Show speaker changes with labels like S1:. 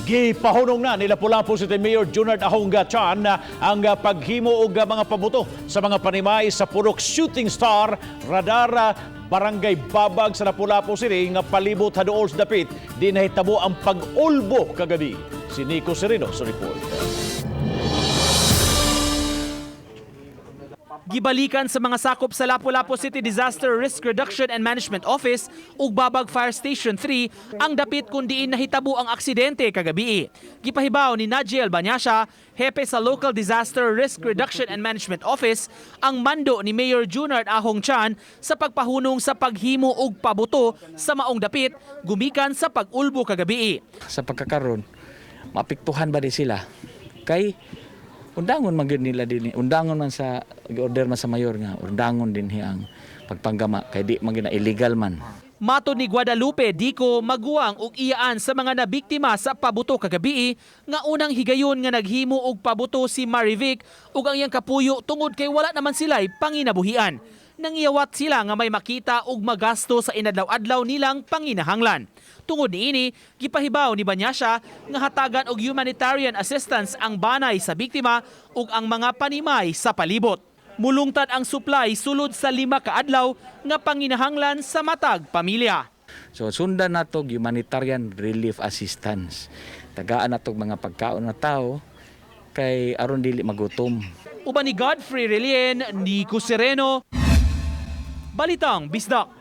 S1: Gipahunong na ni Lapu-Lapu City Mayor Junard Ahong Chan ang paghimo og mga pabuto sa mga panimay sa Purok Shooting Star, Radar, Barangay Babag sa Lapu-Lapu City nga palibot haduol sa dapit di nahitabo ang pag-ulbo kagabi. Si Nico Sereno sa report.
S2: Gibalikan sa mga sakop sa Lapu-Lapu City Disaster Risk Reduction and Management Office ug Babag Fire Station 3 ang dapit kung diin nahitabo ang aksidente kagabi. Gipahibaw ni Najiel Banyasha, hepe sa Local Disaster Risk Reduction and Management Office, ang mando ni Mayor Junard Ahong Chan sa pagpahunong sa paghimo og pabuto sa maong dapit gumikan sa pag-ulbo kagabi.
S3: Sa pagkakaron, maapektuhan ba di sila kay undangon man gyud nila dinhi, undangon man sa order man sa mayor nga undangon dinhi ang pagpanggama kay di man gyud na illegal man.
S2: Matod ni Guadalupe Dico, maguwang ug iyaan sa mga nabiktima sa pabuto kagabi nga unang higayon nga naghimo og pabuto si Marivic ug ang iyang kapuyo tungod kay wala naman sila'y panginabuhian. Nangiyawat sila nga may makita og magasto sa inadlaw-adlaw nilang panginahanglan. Tungod niini, gipahibaw ni Banyasha nga hatagan og humanitarian assistance ang banay sa biktima ug ang mga panimay sa palibot. Mulungtad ang supply sulod sa 5 ka adlaw nga panginahanglan sa matag pamilya.
S3: So sundan nato humanitarian relief assistance, tagaan nato mga pagkaon na tao kay aron dili magutom.
S2: Uban ni Godfrey Relien, Nico Sereno, Balitang Bisdak.